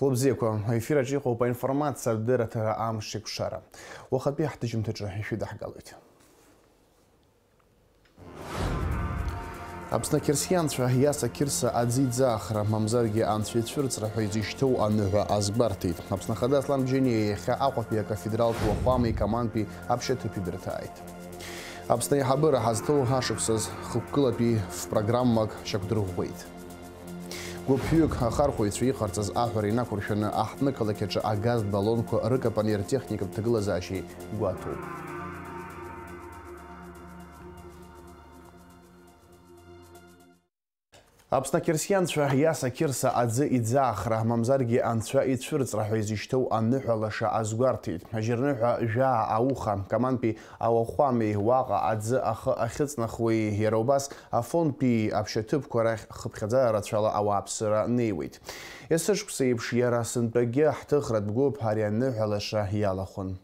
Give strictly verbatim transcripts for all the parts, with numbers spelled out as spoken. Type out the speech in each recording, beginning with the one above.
Хәлыбзиақәа, аефир аҿы иҟоуп аинформациатә дырраҭара Амш еиқәшара. Уахатәи ҳҭыжьымҭаҿы ишәыдаҳгалоит. Аԥсны ақьырсианцәа Иаса Қьырса аӡы иӡаахра, мамзаргьы анцәа ицәырҵра ҳәа изышьҭоу аныҳәа азгәарҭеит. Аԥсны Ахада Аслан Бжьаниа иахьа Аҟәатәи акафедралтә уахәамеи Камантәи аԥшьаҭыԥи дырҭааит. Аԥсны аиҳабыра ҳазҭоу ашықәсаз хықәкылатәи фпрограммак шьақәдырӷәӷәеит. Гәыԥҩык ахархәаҩцәа иҟарҵаз аҳәара инақәыршәаны аҳҭнықалақь аҿы агазтә баллонқәа рыкапанир техникатә ҭагылазаашьеи гәаҭоуп. Аԥсны ақьырсианцәа Иаса Қьырса аӡы иӡаахра, мамзаргьы анцәа ицәырҵра ҳәа изышьҭоу аныҳәа лаша азгәарҭеит. Ажьырныҳәа жәаа ауха, Камантәи ауахәамеи уаҟа аӡы ахы ахьыҵнахуеи, иара убас Афонтәи аԥшьаҭыԥқәа рахь хыԥхьаӡара рацәала ауааԥсыра неиуеит. Есышықәса еиԥш иара сынтәагьы ҳҭыхратә гәыԥ ари аныҳәа лаша иалахәын.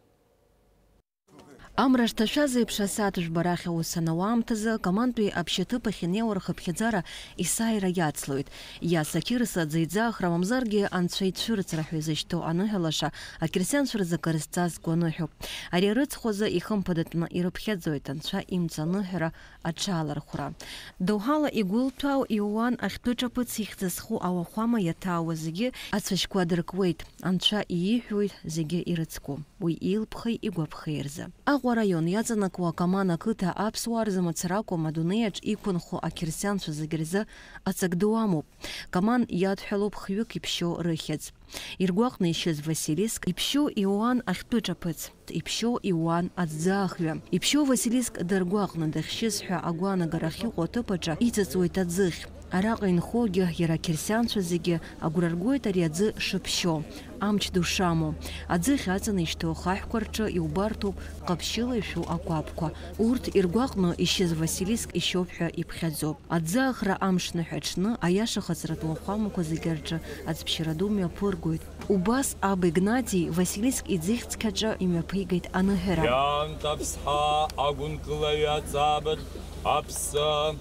Амра шҭашәаз еиԥш асааҭ жәба рахь аус анауа аамҭазы, Камантәи аԥшьаҭыԥ ахь инеиуа рхыԥхьаӡара есааира иацлоит. Иаса Қьырса аӡы иӡаахра, мамзаргьы анцәа ицәырҵра ҳәа изышьҭоу аныҳәа лаша ақьырсианцәа рзы акыр зҵазкуа аныҳәоуп. Ари арыцхә азы ихымԥадатәны ирыԥхьаӡоит анцәа имҵаныҳәара аҽалархәра. Доуҳала игәылҭәаау Иоан ахьтәы ҿаԥыц ихьӡ зху ауахәама иаҭаауа зегьы ацәашьқәа адыркуеит, анцәа ииҳәоит зегьы ирыцку, уи илԥхеи игәаԥхеи рзы. Аҟәа араион иаҵанакуа Каман ақыҭа аԥсуаа рзы мацара акәым, адунеиаҿ иқәынхо ақьырсианцәа зегьы рзы аҵак ду амоуп. Каман иадҳәалоуп хҩык иԥшьоу рыхьӡ. Иргәаҟны ишьыз Василиск, иԥшьоу Иоан ахьтәы ҿаԥыц, иԥшьоу Иоан аӡӡаахҩы. Иԥшьоу Василиск даргәаҟны дахьшьыз ҳәа агәаанагара ахьыҟоу аҭыԥ аҿы иҵыҵуеит аӡыхь. Араҟа инхогьы иара ақьырсианцәа зегьы агәра ргоит ари аӡы шыԥшьо, амч ду шамоу. Аӡыхь аҵаны ишьҭоу ахаҳәқәа рҿы иубарҭоуп ҟаԥшьыла ишәу акәаԥқәа. Урҭ иргәаҟны ишьыз Василиск ишьоуп ҳәа иԥхьаӡоуп. Аӡы аахра амшныҳәа аҽны аиаша ахаҵаратә уахәамақәа зегьы рҿы аӡԥшьара ду мҩаԥыргоит. Убас аб Игнати Василиск иӡыхь цқьаҿы имҩаԥигеит аныҳәара. Иан Ҭаԥсҳа агәынкылаҩ аҵабырг аԥсы,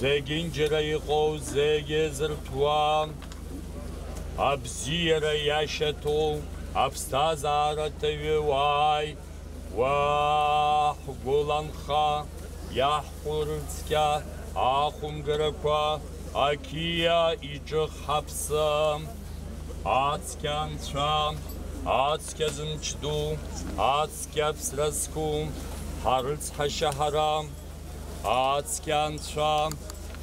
зегьынџьара иҟоу зегьы зырҭәуа, абзиара иашьаҭоу аԥсҭазаара ҭаҩы уааи, уа ҳгәыланха, иаҳхәы рыцқьа ахәымгарақәа, ақьиа иҿых ҳаԥсы. Ацқьа анцәа, ацқьа зымч ду, ацқьа аԥсра зқәу, ҳарыцҳашьа ҳара, ацқьа анцәа,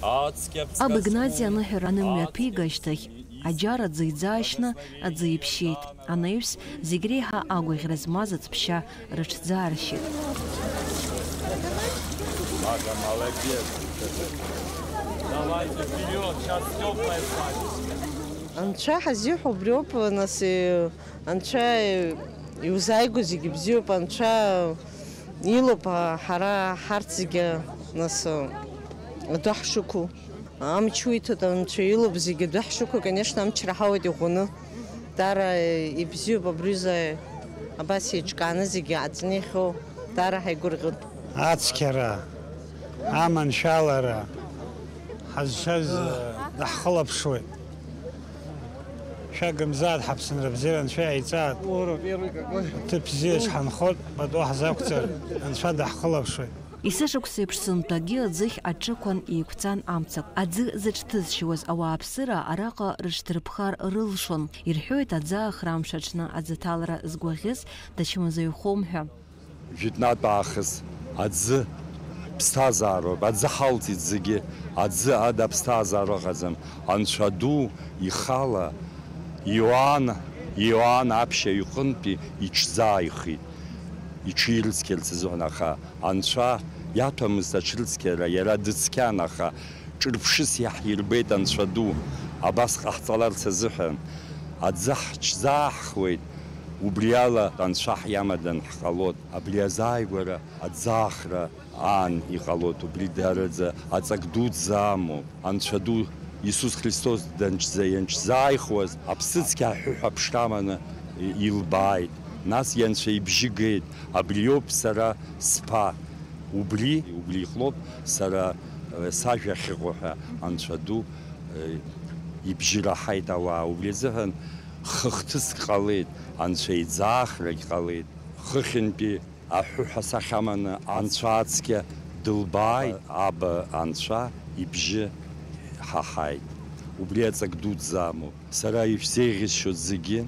ацқьа аԥсра зқәу. Аб Игнати аныҳәара анымҩаԥига ашьҭахь, аџьар аӡы иӡаашьны аӡы иԥшьеит. Анаҩс, зегь реиҳа агәаӷьра змаз аӡԥшьа рыҽӡааршьеит. Ага, молодец. Давайте вперёд, сейчас тёплая свадьба. Анцәа ҳазиҳәо убриоуп, нас, э, Анцәа, э, иузааигәоу зегьы бзиоуп, Анцәа илоуп, а, ҳара ҳарҭ зегьы, нас, э, адәы ҳшықәу. Амч уиҭоит, Анцәа илоуп зегьы адәы ҳшықәу, конечно, амчра ҳауеит иӷәӷәаны. Даара ибзиоуп абри аҩыза абас еиҿкааны зегьы ааҵны иахьоу, даара ҳаигәырӷьоит. Ацқьара, аманшәалара ҳазшаз, даҳхылаԥшуеит. Шәагымзааит, ҳаԥсынра бзиара Анцәа иаиҵааит. Ҭыԥ бзиа шҳанхоит, пату ҳзақәҵар, Анцәа даҳхылаԥшуеит. Есышықәса еиԥш сынтәагьы аӡыхь аҿықәан еиқәҵан амцақәа. Аӡы зыҽҭызшьуаз ауааԥсыра араҟа рыҽдырԥхар рылшон. Ирҳәоит, аӡы аахра амш аҽны аӡы аҭалара згәаӷьыз дачмазаҩхом ҳәа. Жәытәнатә аахыс аӡы ԥсҭазаароуп, аӡы ҳалҵит зегьы, аӡы ада ԥсҭазаара ыҟаӡам. Анцәа ду ихала Иоанн, Иоанн аԥшьа иҟынтәи иҽӡааихит, иҽирцқьарц азыҳәан, аха Анцәа иаҭәамызт аҽрыцқьара, иара дыцқьан, аха ҿырԥшыс иаҳирбеит Анцәа ду, абас ҟаҳҵаларц азыҳәан. Аӡы ҳҽӡааҳхуеит, убриала Анцәа ҳиамадан ҳҟалоит. Абри азааигәара аӡаахра аан иҟалоит, убри дараӡа аҵак дуӡӡа амоуп. Анцәа ду Иисус Христос данҽӡа-, ианҽӡааихуаз, аԥсыцқьа аҳәыҳә аԥшра аманы и-, илбааит. Нас ианцәа ибжьы геит, абриоуп сара сԥа. Убри, убри иҟалоуп сара, э, сажәа ахьыҟоу ҳәа Анцәа ду, э, ибжьы раҳаит ауаа. Убри азыҳәан Хыхҭыск ҟалеит, анцәа иӡаахрагь ҟалеит. Хыхьынтәи аҳәыҳә асахьа аманы анцәа ацқьа дылбааит, аба анцәа ибжьы ҳаҳаит. Убри аҵак дуӡӡа амоуп. Сара ишәзеиӷьысшьоит зегьы,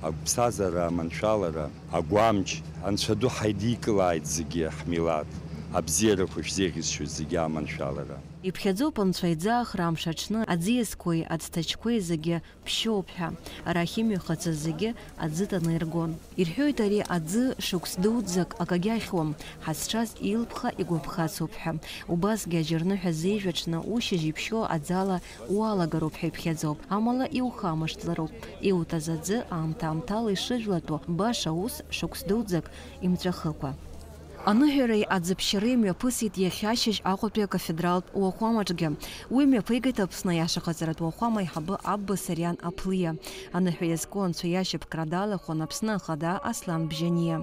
агәԥсазара, аманшәалара, агәамч, анцәа ду ҳаидикылааит зегьы ҳмилаҭ, абзиарақәа шәзеиӷьысшьоит зегьы аманшәалара. Иԥхьаӡоуп анцәа иӡаахра амш аҽны аӡиасқәеи аӡҭачқәеи зегьы ԥшьоуп ҳәа. Арахь имҩахыҵыз зегьы аӡы таны иргон. Ирҳәоит, ари аӡы шықәс дуӡӡак акагьы ахьуам, ҳазшаз илԥха игәаԥхацуп ҳәа. Убасгьы аџьарныҳәа зеижә аҽны ушьыжь иԥшьоу аӡала уалагароуп ҳәа иԥхьаӡоуп, амала иухамышҭлароуп. Иуҭаз аӡы аамҭа-аамҭала ишыжәлатәу баша ус шықәс дуӡӡак имҵәахыкәа. Аныҳәареи аӡыԥшьареи мҩаԥысит иахьа ашьыжь Аҟәатәи акафедралтә уахәамаҿгьы. Уи мҩаԥигеит Аԥсны аиашахаҵаратә уахәама аиҳабы Абба Сариан Аԥлиа. Аныҳәа иазку анцәа иашьапкра далахәын Аԥсны Ахада Аслан Бжьаниа.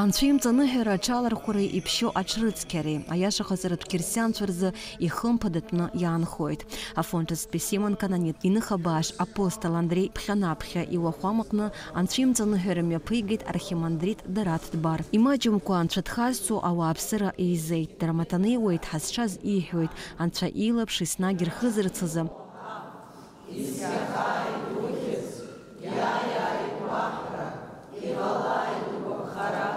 Анцәа имҵаныҳәара аҽалархәреи иԥшьоу аҽрыцқьареи, аиашахазаратә қьырсианцәа рзы ихымԥадатәны иаанхоит. Афонҿыцтәи Симон Кананит иныха бааш апостол Андреи Ԥхьанаԥхьа иуахәамаҟны Анцәа имҵаныҳәара мҩаԥигеит архимандрит Дараҭ Дбар. Имаҷымкәа Анцәа дхазҵо ауааԥсыра еизеит, дара маҭанеиуеит, ҳазшаз иҳәоит, Анцәа илаԥш еснагь ирхызарц азы. Ицқьахааит ухьӡ, иааиааит уаҳра, иҟалааит угәаԥхара,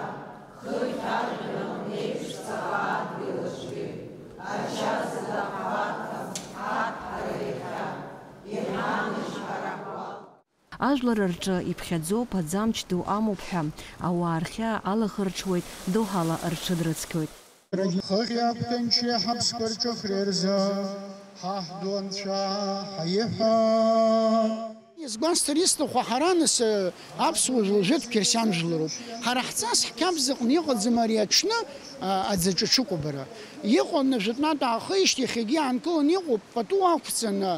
хыхь ажәҩан еиԥш ҵаҟа адгьыл аҿгьы, ача зда ҳбарҭам, ҳарҭ ҳара иахьа, иҳаныжь ҳара ҳгәал. Ажәлар рҿы иԥхьаӡоуп, аӡамч ду амоуп ҳәа, ауаа рхьаа алахырҽуеит, доуҳала рҽыдрыцқьоит. Хыхь иақәҭынчи ҳаԥсқәа рҿыхреи рзы ҳаҳ ду Анцәа ҳаиҳәа. Изгәасҭар исҭаху ҳара, нас, аԥсуа жәлар жәытә қьырсиан жәлароуп. Ҳара ҳҵас ҳқьабз аҟны иҟаӡам ари аҽны, а, аӡаҿа аҽыкәабара. Иҟан ажәытәнатә аахижьҭеи иахьагьы иаанкыланы иҟоуп, пату ақәҵаны,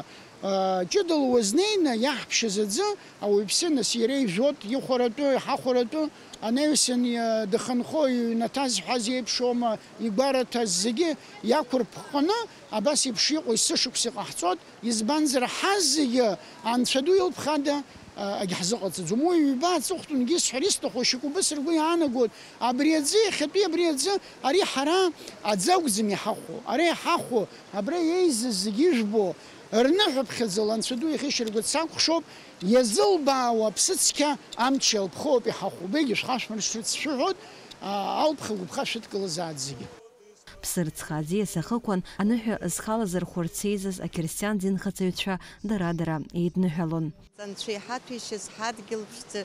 ҷыдала уазнеины иаҳԥшьаз аӡы, ауаҩԥсы, нас, иара ижәот, ихәаратәы, иҳахәаратәы, анаҩсан, иа-, дахьынхо иҩнаҭа зҳәаз еиԥшоума, игәараҭаз зегьы иақәырԥханы, абас еиԥш иҟоу есышықәса иҟаҳҵоит, избанзар, ҳазегьы Анцәа ду илԥхада, а, агьҳзыҟаҵаӡом. Уи ҩба аҵыхәтәангьы исҳәар исҭаху, шьоукы убыс ргәы иаанагоит, абри аӡы, иахьатәи абри аӡы, ари ҳара аӡы акәӡам иҳахәо, ара иҳахәо, абра еизаз зегьы ижәбо, рныҳәаԥхьаӡала Анцәа ду иахьышьаргәыҵ сакәхшоуп, иазылбаауа аԥсыцқьа амч иалԥхоуп иҳахәо. Убригьы шәхашәмыршҭырц сшәыҳәоит, а, алԥха гәыԥха шәыдкылазааит зегьы. Ԥсырӡха аӡиас ахықәан аныҳәа зхалазырхәырц еизаз ақьырсиан динхаҵаҩцәа дара-дара еидныҳәалон. Анцәа иҳаҭәеишьаз ҳадгьыл ԥшӡа,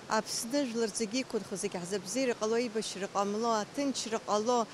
Аԥсны жәлар зегьы иқәынхо, зегьы ҳзы абзиара ҟало, аибашьра ҟамло, аҭынчра ҟало,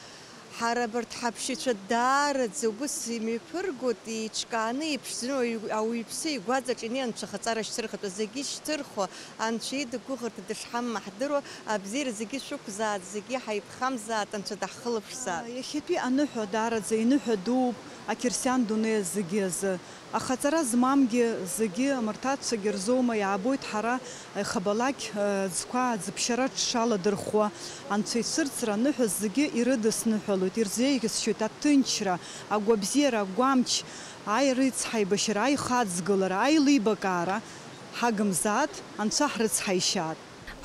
ҳара абарҭ ҳаԥшьацәа даараӡа убыс имҩаԥыргоит, еиҿкааны иԥшӡаны ауаҩ-, ауаҩԥсы игәаҵаҿ инеи анцәахаҵара шьҭырхыртә зегьы ишьҭырхуа, Анцәа ида гәыӷырҭа дышҳамам ҳдыруа, абзиара зегьы шәықәзааит, зегьы ҳаиԥхамзааит, Анцәа даҳхылаԥшзааит. Иахьатәи аныҳәа даараӡа иныҳәа дууп ақьырсиан дунеи зегьы азы. Ахаҵара змамгьы зегьы амырҭацәагьы рзоума, иаабоит ҳара, иахьабалак, э, ӡқәа аӡыԥшьара ҽшаладырхәуа, Анцәа ицәырҵра аныҳәа зегьы ирыдысныҳәалоит, ирзеиӷьасшьоит аҭынчра, агәабзиара, агәамч, аирыцҳаибашьара, аихаҵгылара, аилибакаара ҳагымзаат, Анцәа ҳрыцҳаишьаат.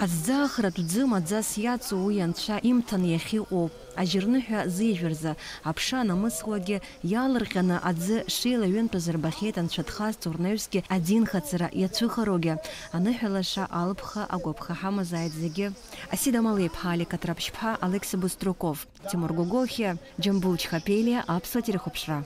Аӡӡаахратә ӡы маӡас иаҵоу уи Анцәа имҭан иахьыҟоуп. Ажьырныҳәа зижәырзы, аԥша анамысуагьы иалырҟьаны аӡы шеилаҩынтәыз рбахьеит Анцәа дхазҵо рнаҩсгьы адинхаҵара иацәыхароугьы, аныҳәа лаша алԥха агәаԥха ҳамазааит зегьы. Асида Малеиԥҳа, Алика Ҭраԥшьԥҳа, Алықьса Быструков, Тимур Гогохиа, Џьамбул Чхапелиа, Аԥсуа телехәаԥшра.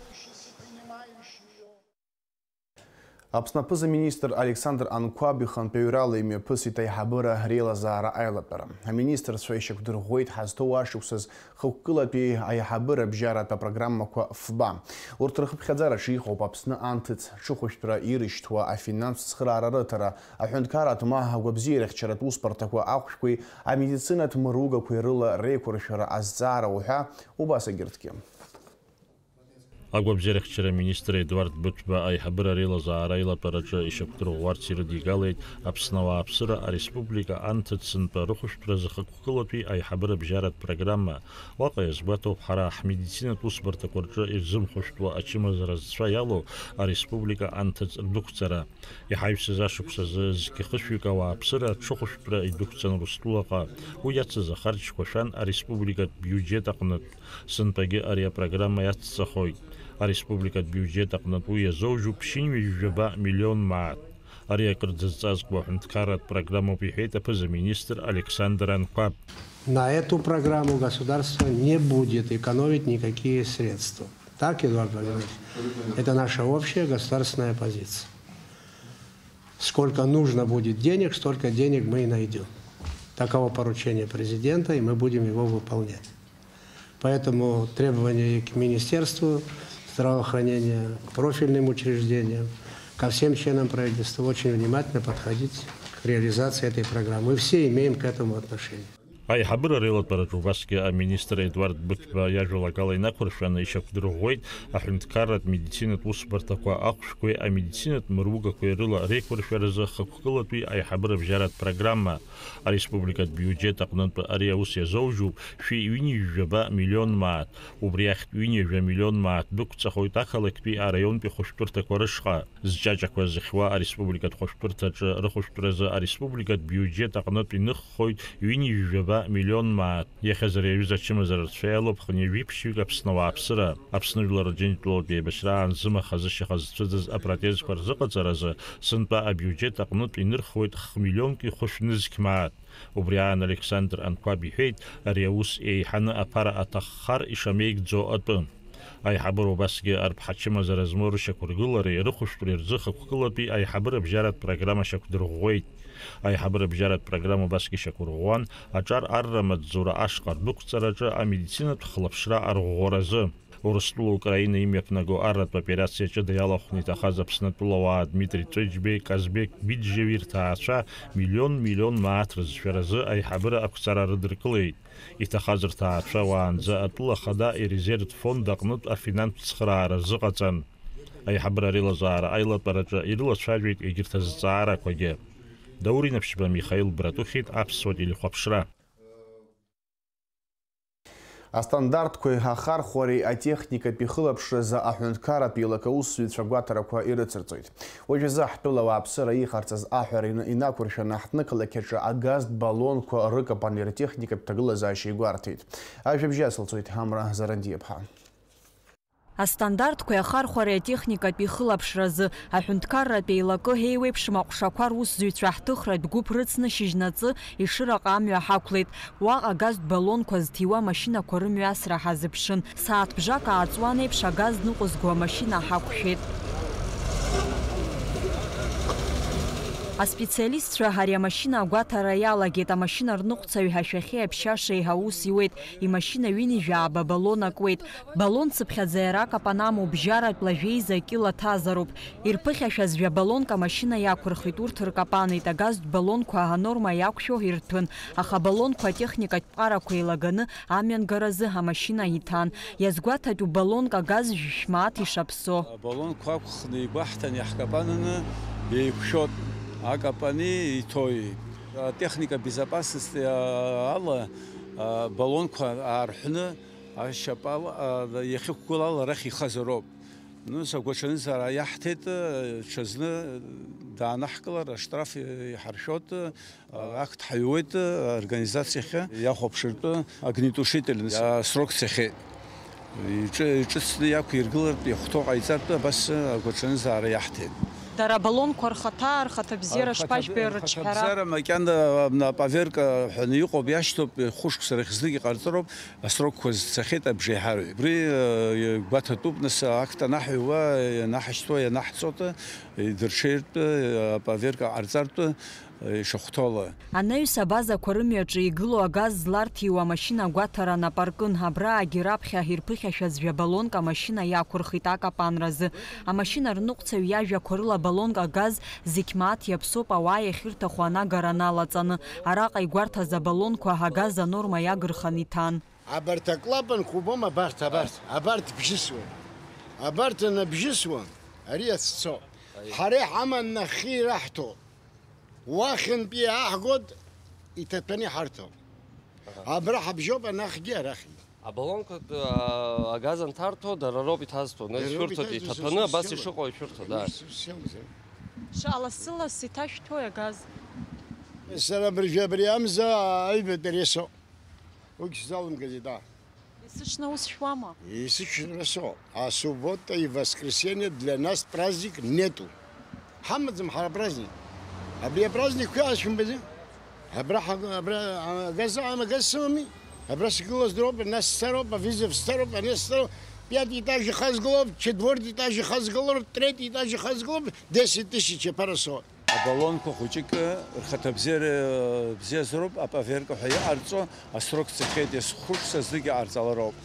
Аԥсны аԥыза-министр Александр Анқәаб ихантәаҩрала имҩаԥысит аиҳабыра реилазаара аилатәара. Аминистрцәа ишьақәдырӷәӷәеит ҳазҭоу ашықәсаз хықәкылатәи аиҳабыра бжьаратә апрограммақәа фба. Урҭ рхыԥхьаӡараҿы иҟоуп Аԥсны анҭыҵ, ҽыхәышәтәра ирышьҭуа афинанстә цхыраара рыҭара, аҳәынҭқарратә ма агәабзиарахьчаратә усбарҭақәа ахәшәқәеи амедицинатә мыругақәеи рыла реиқәыршәара азҵаара уҳәа, убас егьырҭгьы. Агәабзиарахьчара аминистр Едуард Быҭәба аиҳабыра реилазаара аилатәараҿы ишьақәдырӷәӷәарц ирыдигалеит Аԥсны ауааԥсыра ареспублика анҭыҵ сынтәа рыхәышәтәразы хықәкылатәи аиҳабыра бжьаратә программа. Уаҟа иазгәаҭоуп ҳара ҳмедицинатә усбарҭақәа рҿы ирзымхәышәтәуа ачымазара зцәа иалоу ареспублика анҭыҵ рдәықәҵара. Иҳаҩсыз ашықәс азы зқьы хышәҩык ауааԥсыра аҽыхәышәтәра идәықәҵан Урыстәылаҟа. Уи иацыз ахарџьқәа шәан ареспубликатә биуџьет аҟнытә. Сынтәагьы ари апрограмма иацҵахоит. Ареспубликатә биуџьет аҟнытә уи иазоужьуп ԥшьынҩажәаба миллион мааҭ. Ари акыр дзызҵазкуа аҳәынҭқарратә программоуп, иҳәеит аԥыза-министр Александр Анқәаб. На эту программу государство не будет экономить никакие средства. Так, Эдуард Владимирович? Это наша общая государственная позиция. Сколько нужно будет денег, столько денег мы и найдём. Таково поручение президента, и мы будем его выполнять. Поэтому требования и к Министерству здравоохранения, к профильным учреждениям, ко всем членам правительства очень внимательно подходить к реализации этой программы. Мы все имеем к этому отношение. Аиҳабыра реилатәараҿы убасгьы аминистр Едуард Быҭәба иажәалагала инақәыршәаны ишьақәдырӷәӷәеит аҳәынҭқарратә медицинатә усбарҭақәа ахәшәқәеи амедицинатә мыругақәеи рыла реиқәыршәаразы хықәкылатәи аиҳабыра бжьаратә программа. Ареспубликатә биуџьет аҟнытә ари аус иазоужьуп шәи ҩынҩажәаба миллион мааҭ. Убри ахьтә ҩынҩажәа миллион мааҭ дәықәҵахоит ақалақьтәи араионтәи хәышәтәырҭақәа рышҟа. Зҷаҷақәа зыхьуа ареспубликатә хәышәтәырҭаҿы рыхәышәтәразы ареспубликатә биуџьет аҟнытә иныххоит ҩынҩажәаба миллион мааҭ. Иахьазы ари аҩыза ачымазара рцәа иалоуп хынҩажәи ԥшьҩык Аԥсны ауааԥсыра. Аԥсны жәлар Аџьынџьтәылатә еибашьраан зымаха-зышьаха зцәыӡыз апротезқәа рзыҟаҵаразы сынтәа абиуџьет аҟнытә инырхуеит хмиллионки хәышә нызқь мааҭ. Убри аан Александр Анқәаб иҳәеит, ари аус еиҳаны аԥара аҭаххар ишамеигӡо атәы. Аиҳабыра убасгьы арԥҳа чымазара змоу рышьақәыргылареи рыхәышәтәреи рзы хықәкылатәи аиҳабыра бжьаратә программа шьақәдырӷәӷәеит. Аиҳабыра бжьаратә программа убасгьы шьақәырӷәӷәан аҿар арра амаҵзура ашҟа рдәықәҵараҿы амедицинатә хылаԥшра арӷәӷәаразы. Урыстәыла Украина имҩаԥнаго арратә операциа ҷыда иалахәны иҭахаз Аԥсны атәылауаа Дмитри Ҵәыџьбеи Казбек Биџьеви рҭаацәа миллион, миллион мааҭ рызшәаразы аиҳабыра ақәҵара рыдыркылеит. Иҭахаз рҭаацәа уаанӡа атәыла ахада ирезервтә фонд аҟнытә афинанстә цхыраара рзыҟаҵан. Аиҳабыра реилазаара аилатәараҿы ирылацәажәеит егьырҭ азҵаарақәагьы. Даур Инаԥшьба, Михаил Братухин, Аԥсуа телехәаԥшра. Астандартқәеи ахархәареи атехникатәи хылаԥшразы аҳәынҭқарратә еилакы аусзуҩцәа агәаҭарақәа ирыцырҵоит. Уажәазы ҳтәыла ауааԥсыра иҟарҵаз аҳәара ины-, инақәыршәаны ҳҭнықалақь аҿы агазтә баллонқәа рыкапани ртехникатә ҭагылазаашьа игәарҭеит. Ажәабжь ацылҵоит Амра Зарандиаԥҳа. Астандартқәеи ахархәареи атехникатәи хылаԥшразы аҳәынҭқарратә еилакы еиуеиԥшым аҟәшақәа русзуҩцәа ҳҭыхратә гәыԥ рыцны шьыжьнаҵы Ешыраҟа амҩа ҳақәлеит. Уаҟа газтә баллонқәа зҭиуа амашьынақәа рымҩасра ҳазыԥшын. Сааҭ бжак ааҵуан еиԥш агаз ныҟәызго амашьына ҳақәшәеит. Аспециалистцәа ари амашьына агәаҭара иалагеит. Амашьына рныҟәцаҩ ашәахьеи аԥшьашеи аус иуеит. Имашьына ҩынҩажәа ааба баллон акуеит. Баллон цыԥхьаӡа иара акапан амоуп, бжьаратә лажәеиза кьыла ҭазароуп. Ирԥыхьашәаз жәа баллонк амашьына иақәырхит, урҭ ркапанит, агазтә баллонқәа анорма иақәшәо ирҭәын, аха абаллонқәа атехникатә ԥҟарақәа еилаганы амҩангаразы амашьына иҭан. Иазгәаҭатәуп баллонк агаз жәшә мааҭ ишаԥсо. Абаллонқәа ақәхны игәаҳҭан иаҳкапананы еиқәшәот, акапани иҭои. Атехника безопасности ала, а, баллонқәа аарҳәны ашьапала, а, иахьықәгылала арахь ихазароуп. Нас агәаҽанызаара иаҳҭеит, ҽазны даанаҳкылар, аштраф иҳаршәот, акт ҳаҩуеит, организациахьы иахәаԥшыртәы огнетушительный срок цахьеит. Иҿы-, иҿыцны иақәиргылартә, иахәҭоу ҟаиҵартә, абас агәаҽанызаара иаҳҭеит. Дара абаллонқәа рхаҭа, рхаҭабзиара шԥажәбеи рыҿҳәара? Рхаҭабзиара макьана, а, поверка ҳәа иҟоуп, иашьҭоуп, хәышықәса рахь знык иҟарҵароуп, асрокқәа цахьеит абжеиҳараҩ. Убри, а, гәаҭатәуп, нас, акт анаҳҩуа, ианаҳашьҭуа, ианаҳҵота, идырҽеиртә, а, поверка ҟарҵартә, а, ишахәҭоула. Анаҩс абазақәа рымҩаҿы игылоу агаз зларҭиуа амашьына агәаҭара нап аркын. Абраагьы раԥхьа ирԥыхьашәаз жәа баллонк амашьына иақәырхит акапанразы. Амашьына рныҟәцаҩ иажәақәа рыла, баллонк агаз зегь мааҭ иаԥсоуп ауаа иахьырҭаху анагара налаҵаны. Араҟа игәарҭаз абаллонқәа агаз анорма иагырханы иҭан. Абарҭ аклапанқәа убома, абарҭ, абарҭ, абарҭ бжьысуан. Абарҭ аныбжьысуа, ари аццо. Ҳара иҳаман нахьхьи ираҳҭо. Уахьынтәи иааҳгоит, иҭаҭәаны иҳарҭо. Аҳа. Абра ҳабжьоуп, анахьгьы арахьгьы. Абаллонқәа, а, агаз анҭарҭо, дара роуп иҭазҭо. Нас Дара роуп ишәырҭоит, иҭазҭо, иҭаҭәаны, абас ишыҟоу ишәырҭо, да. Ус, ус иамазар. Шалас-сылас иҭашәҭуеи агаз? Сара абыржәы абри амза аҩбатәи ресо. Уигь сзалымгазеи, да. Есыҽны ус шәуама? Есыҽны ресо. А суббота и воскресенье для нас праздник нету. Ҳамаӡам ҳара праздник. Абри апраздник шәашәымбази? Абра ҳа-, абра, а, агаз, а, агаз сымами? Абра сгылаз дроуп, нас сцароуп, авизов сцароуп, ани сцароуп. Пятый этаж ихазгылоуп, четвёртый этаж ихазгылоуп, третий этаж ихазгылоуп, десять тысяч аԥара соуп. Абаллонқәа хәыҷык рхаҭабзиара бзиазароуп, аповерка ҳәа иҟарҵо асрок цахьеит, есхәышықәса знык иҟарҵалароуп.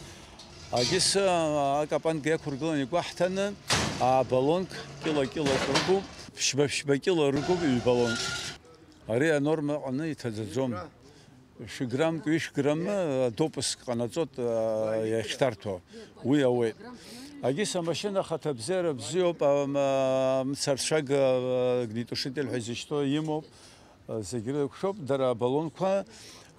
Агьыс акапанга иақәыргыланы игәаҳҭаны, абаллонк кьыла-кьылак рыгуп, ԥшьба-ԥшьба кьыла рыгуп ҩбаллонк. Ари анорма аҟны иҭаӡаӡом. Шәграммк, ҩышә граммы, а, допуск ҟанаҵоит, а, иахьҭарҭәо, уи ауеит. Агьыс амашьына ахаҭабзиара бзиоуп, ам-, а, амцарцәага, а, огнетушитель ҳәа изышьҭоу имоуп, а, зегь рықәшәоуп, дара абаллонқәа,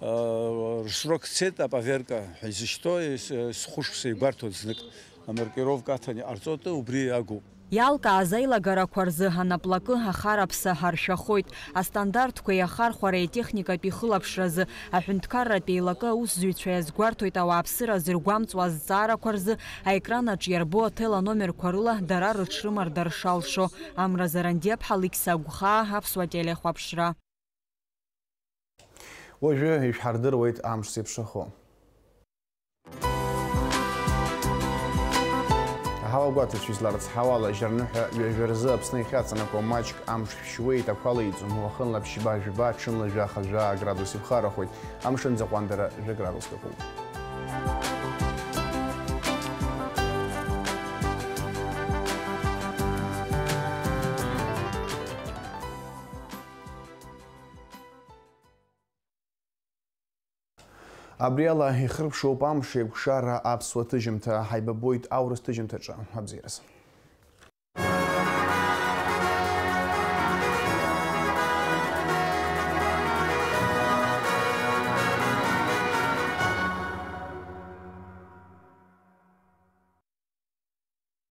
а, рсрок цеит, аповерка ҳәа изышьҭоу, ес-, есхәышықәса игәарҭоит знык, амаркировка аҭаны иҟарҵоит, убри иагуп. Иалкааз аилагарақәа рзы анаплакы ахараԥса аршәахоит. Астандартқәеи ахархәареи атехникатә ихылаԥшразы аҳәынҭқарратә еилакы аусзуҩцәа иазгәарҭоит ауааԥсыра зыргәамҵуа азҵаарақәа рзы аекранаҿ иарбоу аҭел аномерқәа рыла дара рыҽрымардар шалшо. Амра Зарандиаԥҳа, Алықьса Агәхаа, Аԥсуа телехәаԥшра. Уажәы ишәҳардыруеит амш зеиԥшрахо. Аҳауа гәаҭацәа изларыцҳауа ала, жьарныҳәа ҩажәа рзы Аԥсны иахьаҵанакуа маҷк амш шәшьуеит, ақәа леиӡом, уахынла ԥшьба-жәба, ҽынла жәаха-жәаа градус иԥхарахоит, амшын ӡаҟәандара жәа градуск акоуп. Абри ала ихыркәшоуп амш еиқәшара аԥсуа ҭыжьымҭа. Ҳаибабоит аурыс ҭыжьымҭаҿы. Абзиараз.